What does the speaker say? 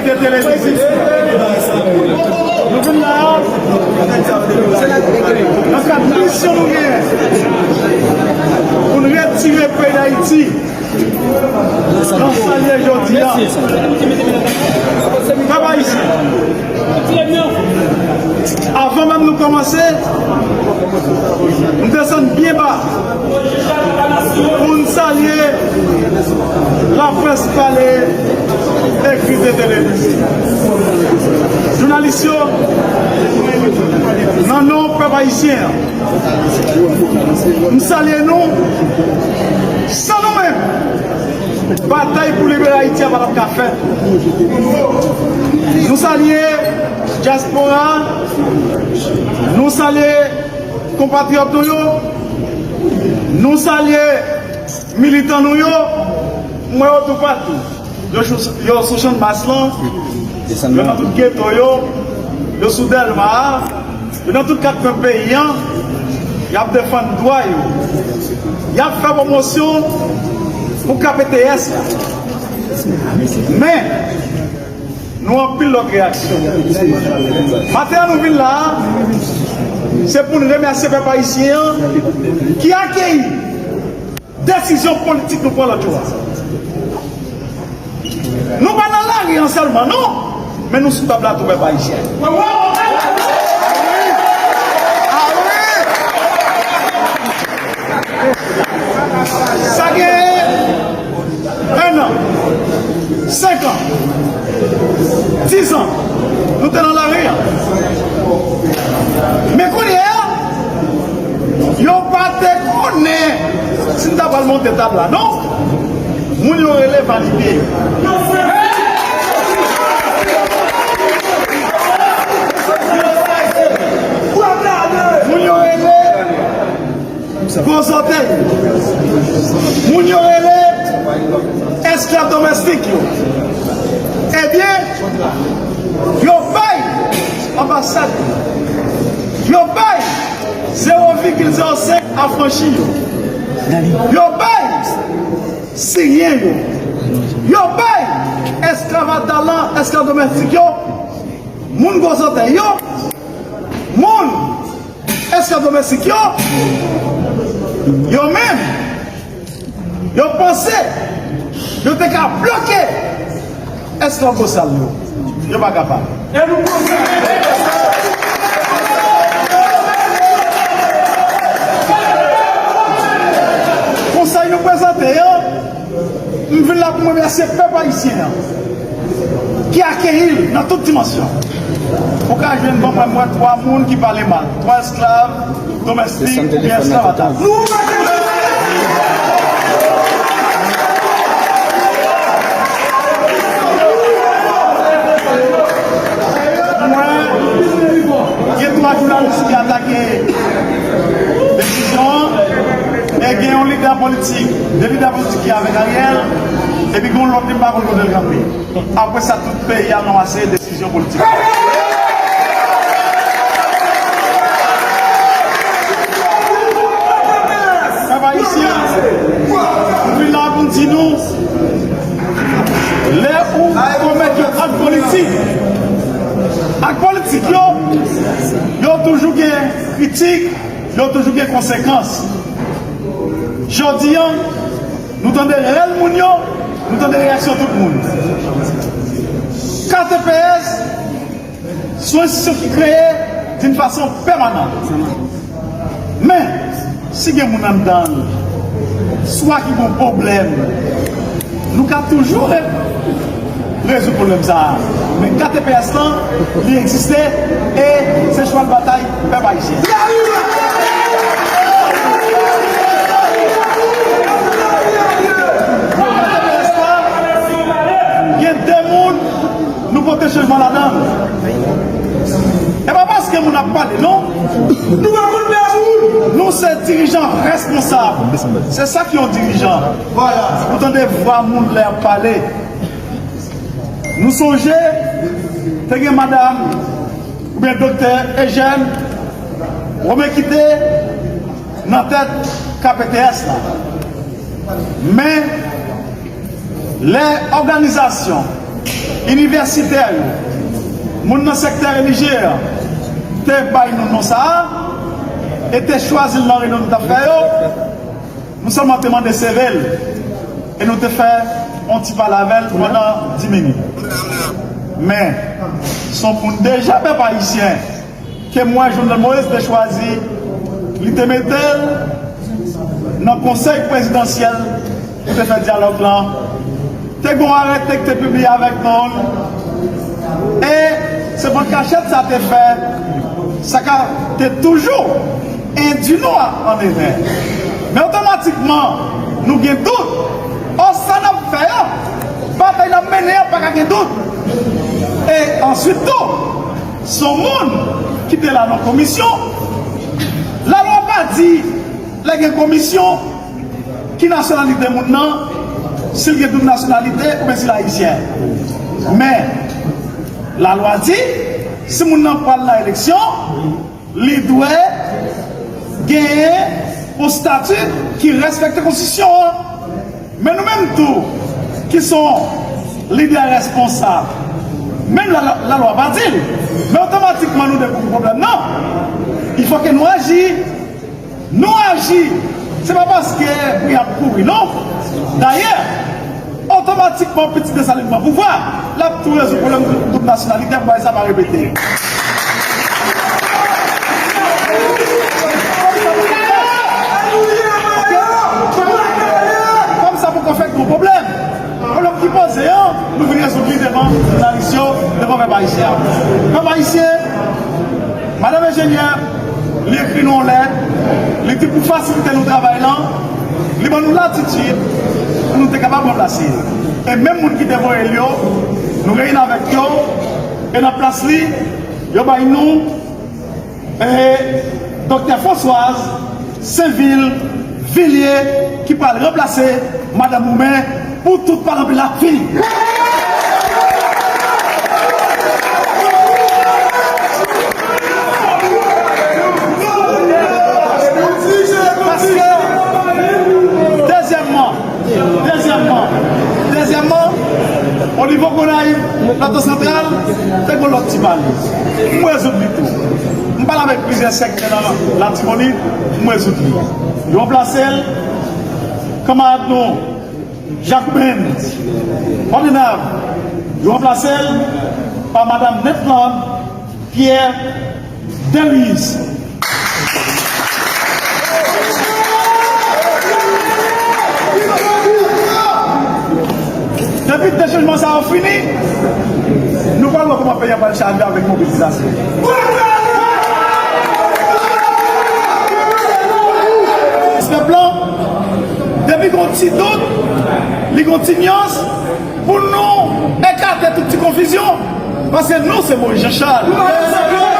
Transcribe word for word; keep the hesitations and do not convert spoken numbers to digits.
Tete Lemizi. Nou vin la nan kad misyon nou genyen pou n retire peyi Dayiti nan sa l ye jodi a. Pèp ayisyen, avan menm nou kòmanse, m desann byen ba pou n salye laprès pale ekri de televizyon. Jounalis yo, nan non pèp ayisyen an, m salye nou. San nou menm, batay pou libere Ayiti a pa t ap ka fèt. Nou salye dyaspora, nou salye konpatriyòt nou yo, nou salye militan nou yo, m wè yo toupatou. Yo sou, yo sou Channmas lan, yo nan tout geto yo, yo sou Dèlma a, yo nan tout kat kwen peyi an, y ap defann dwa yo. Y ap fè pwomosyon pou K P T S la. Men, nou anpil lòt reyaksyon. Maten an nou vin la a, se pou n remèsye pèp ayisyen an ki akeyi desizyon politik nou pran lòt jou a. Nou pa nan lari an sèlman, non, men nou sou tab la tou, pèp ayisyen. Sa gen en an, senk an, diz an, nou te nan lari an. Men kounye a, yo pa te konnen si n ta pral monte tab la, non. Moun yo rele valide. Moun yo rele gwo zòtèy. Moun yo rele esklav domestik yo. Ebyen, yo bay anbasad, yo bay zewo vigil zewo senk afranchi yo, yo bay siryen yo, yo bay esklav atalan, esklav domestik yo, moun gwo zòtèy yo, moun esklav domestik yo, yo menm, yo panse yo te ka bloke esklav bosal yo. Yo pa kapab. Konsèy nou prezante yo, m vin la pou m remèsye pèp ayisyen an ki akeyi l nan tout dimansyon. Ou ka jwenn, ban mwen, mwen, twa moun ki pale mal, twa esklav domestik oubyen esklav atalan. Mwen, gen twa jounalis ki atake desizyon an, e gen yon lidè politik, de lidè politik ki avèk Ariel, epi gen yon lòt ki m pa konn kote l kanpe. Apre sa, tout peyi a nan yon seri de desizyon politik. Pèp ayisyen, nou vin la pou n di nou, lè ou komèt yon ak politik, ak politik yo, yo toujou gen kritik, yo toujou gen konsekans. Jodi a, nou tande rèl moun yo, nou tande reyaksyon tout moun. K T P S, se yon enstitisyon ki kreye d'une façon permanente. Men, si gen moun anndan l, swa ki gen pwoblèm, nou ka toujou re-, rezoud pwoblèm sa a. Men K T P S lan, li egziste e se chwal batay pèp ayisyen. K T P S la, gen de moun nou pote chanjman ladan l. E pa paske moun ap pale, non. Nou pa konn pè moun. Nou se dirijan responsab. Se sa ki yon dirijan. Ou tande vwa moun lè y ap pale. Nou sonje, te gen madanm oubyen doktè Ejèn Women ki te nan tèt K P T S la. Men, lè òganizasyon inivèsitè yo, moun nan sektè relijye a te bay nou non sa a, e te chwazi l nan reyinyon nou t ap fè yo, nou sèlman te mande seve l, e nou te fè yon ti pale avè l pandan dis minit. Men, se yon moun deja, pèp ayisyen, ke m wè Jovenel Moïse te chwazi, li te mete l nan konsèy prezidansyèl pou te fè dyalòg lan. Te gen yon arete ki te pibliye avèk non l. E se pa kachèt sa te fè, sa ka te toujou endi nou an erè. Men otomatikman, nou gen dout. Ò, sa n ap fè an, batay n ap mennen an, pa ka gen dout. E answit tou, se yon moun ki te la nan komisyon. Lalwa pa di lè gen komisyon ki nasyonalite moun nan, si l gen doub nasyonalite oubyen si l ayisyen. Men, lalwa di, si moun nan pral nan eleksyon, li dwe genyen yon estati ki respekte konstitisyon an. Men nou menm tou, ki se yon lidè responsab, menm la, la, lalwa pa di l, men otomatikman nou dekouvri pwoblèm nan. Il faut que nou aji. Nou aji. Se pa paske bri ap kouri, non. Dayè, otomatikman, pitit Desalin pran pouvwa, l ap tou rezoud pwoblèm doub nasyonalite, m pa sa pa repete. Kòm sa poko fèt gwo pwoblèm. Pwoblèm ki poze an, nou vin rezoud li devan jounalis yo, devan pèp ayisyen an. Pèp ayisyen, madanm enjenyè, li ekri nou yon lèt, li di pou fasilite nou travay lan, li ban nou latitid pou nou te kapab ranplase l. E menm moun ki te voye l yo, nou reyini avèk yo, e nan plas li, yo bay nou e Doktè Françoise Sainvil Villiers ki pral ranplase Madanm Roumen pou tout palanpil la fini. Paske, dezyèmman, Dezyèmman, dezyèmman, o nivo Gonayiv, Plato Santral, te gen lòt ti pale. M rezoud li tou. M pale avèk plizyè sektè nan Latibonit, m rezoud li. Yo ranplase l, kanmarad nou, Jakouben, Pòdenav, yo ranplase l pa madanm Netland Pierre Delis. Depi de chanjman sa yo fini, nou pral wè kòman peyi a pral chanje avèk mobilizasyon. Pèp lan, depi gon ti dout, li gon ti nyans, pou nou ekate tout ti konfizyon, paske nou se Moïse Jean Charles.